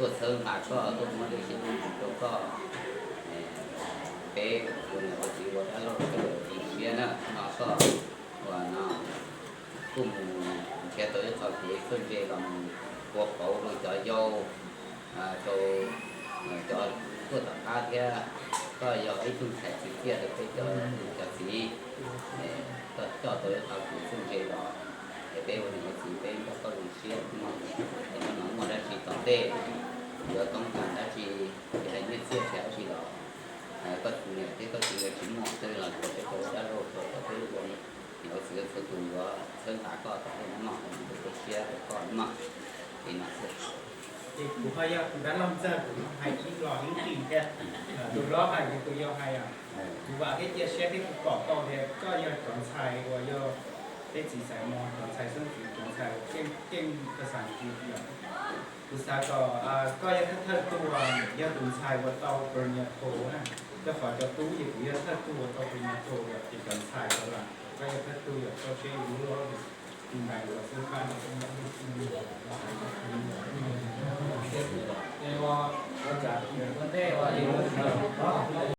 tuaj txhawb nqa koj, tuaj muab lub siab nyob rau koj. Peb ua niam ua txiv ua dab laug txaus siab na, no koj ua no kuj mus nrhiav tau ib qho kev txawj ntse los mus ua pauv rau cov yau, rau cov tuaj tom qab thiab. Koj yog ib tug ntxhais txiv txiaj rau peb cov niam cov txiv, koj coj tau ib qho kev txawj ntse los, es peb ua niam ua txiv peb nrog koj zoo siab no. Es hnub no muaj dab tsi tom ntej, yuav toob kas dab tsi, tsis hais nyiaj txiag tsis hais dab tsi los, koj niam thiab koj txiv nkawd tsis muaj xwb los tsuas peb cov ua dab laug tsuas peb ua niam ua txiv txhua tus yuav txhawb nqa koj tom ntej no, zoo siab rau koj no. Li no xwb. Ces kuv ho yog tus dab laug ntxawg, kuv hais ib los ib qis thiab. Tus hlob hais ces tus yau hais. Kuv vam thiab cia siab thiab kuv pom tau tias koj yog cov ntxhais uas yog peb txiv xaiv mos, cov ntxhais xeeb ntxwv, cov ntxhais uas keej keej ka xav ntxiv yom. Kuv xav kom koj yog thawj thawj tug uas yog tus ntxhais uas tau prenatal na, rau qhov cov tub ces kuv yog thawj tug uas tau prenatal yom, ces cov ntxhais uas lam koj yog thawj tug yom, tau siab yus lub lob tus ntais uas xwb pab no. Ua cas ua ntej ua li